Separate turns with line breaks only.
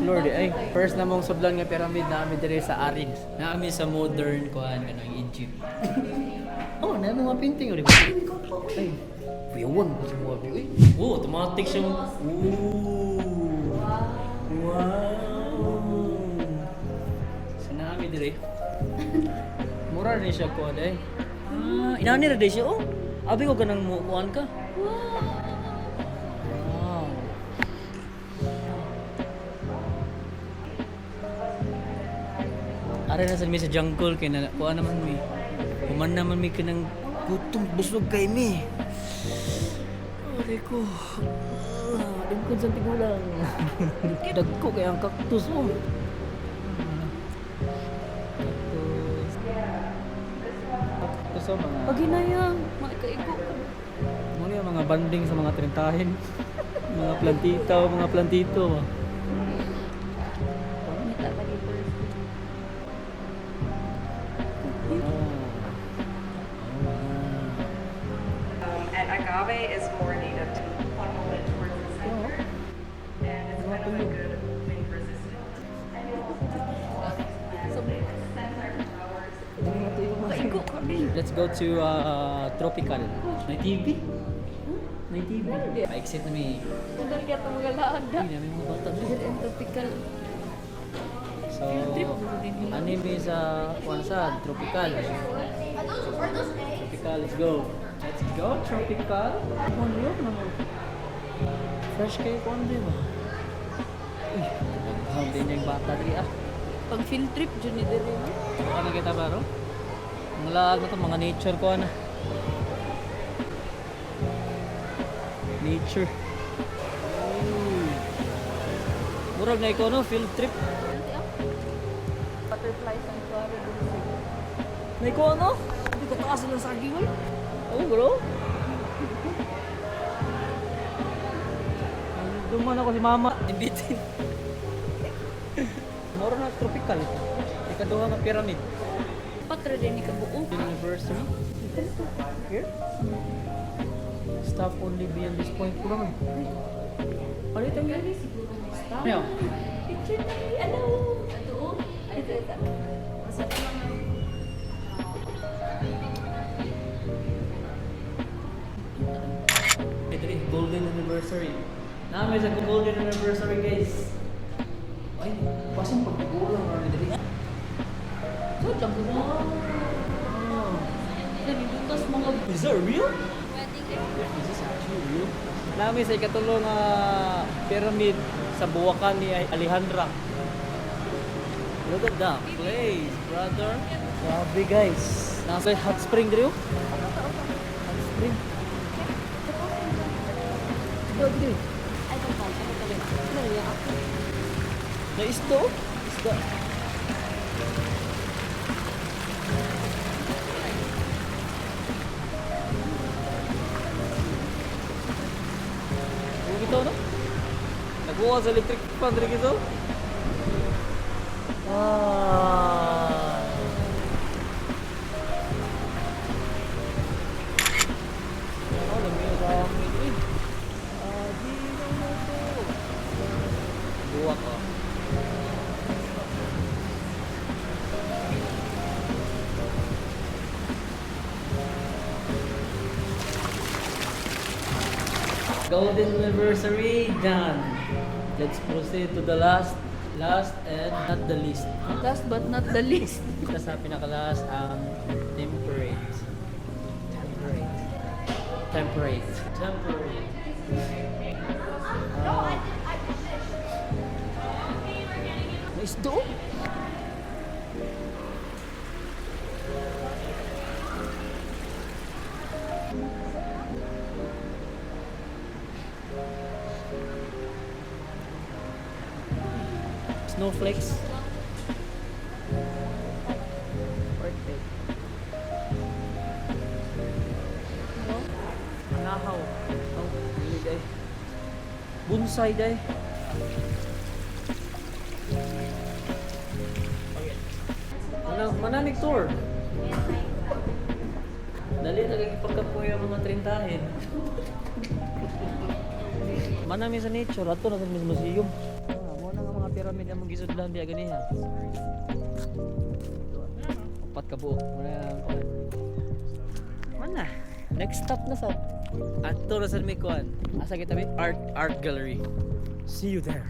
Explore di ay. First na mong sudlan nga pyramid na ami diri sa Arid. Na ami sa modern kuan kanang Egypt. Oh, na mga painting di ba? Ay, kuyawan ko sa mga view eh. Oh, automatic siyang. Ooh. Wow. Sa naami diri. Mura rin siya kuan eh. Ah, inani ra di siya oh. Abi ko ganang mo kuan ka. Wow. Ara na sa mi sa jungle kay na kuan naman mi. Human naman mi kanang gutom busog kay mi. Aray ko. Ah, dungkod sa tigulang. Dagko kay ang cactus oh. Cactus. Cactus oh, mga
Pag hinayang, makikaigo ka.
Ano yung mga banding sa mga trentahin? Mga plantito, mga plantito.
Mita lagi first.
Oh. Oh,
And agave is more native to funnel it towards the center. And it's kind of a good wind resistant. And you'll also notice a lot of these plants, they send their flowers.
Kaigo ka rin.
Let's go to tropical. May TV? May TV. Pa-exit na may.
Sundal kaya ito mga laanda.
Uy, namin mga bata dito.
And tropical.
So, anime sa kuan sa tropical. Tropical, let's go. Let's go, tropical. Ano yun naman? Fresh kayo kuan di ba? Uy, ang din yung bata diri ah.
Pag field trip, dyan ni diri, no?
Baka nakita ba ro? Mga laag na to, mga nature ko ano. Nature. Uy. Murag na ikaw no, field trip.
Butterfly sanctuary dun sa
Na ikaw ano? Hindi ko taas lang sa saging oy. Oh, bro. Duman ako si mama. Ibitin. Moro na tropical. Ikaduha nga pyramid.
Patra din ni kabuo.
Anniversary. Here? Staff only beyond this point. Kurang eh. Ano ito yun?
Siguro may staff.
Ano?
Picture na ni ano. Ato oh. Ay, ito, ito. Masarap naman.
Ito eh, golden anniversary. Namin sa golden anniversary, guys. Ay, pasang pagkukulang na dito.
So, dyan ko.
Oh.
Nanibutas mga
Is that real?
wedding.
Is this actually real? Namin sa ikatulong pyramid sa Buwakan ni Alejandra. Look at that place, brother. Grabe, guys. Nasa hot spring dito. Hot spring. Grabe dito.
Ay, ito pa. Ano ito? Ano yan? Ako.
Na isda oh. Isda. Oh, ito no? Nagbuka sa electric fan rin ito. Ah. Oh, lami sa amin eh. Ah, di na mo to. Buwak oh. Golden anniversary done. Let's proceed to the last, last and not the least.
Last but not the least.
Ito sa pinaka-last ang temperate. Temperate. Temperate. Temperate. Ah. May isda oh. Snowflakes.
Perfect.
Anahaw. Oh, dili day. Bonsai day. Ano, mananig tour. Dali na kay pagkapoy ang mga trentahin. Manami sa nature ato na sa museum. Ah, mo na nga mga pyramid. pyramid among gisudlan diya ganiha. Upat ka buok. Wala ang kuan. Wala. Next stop na sa Adto na sa mi kuan. Asa kita bi? Art gallery. See you there.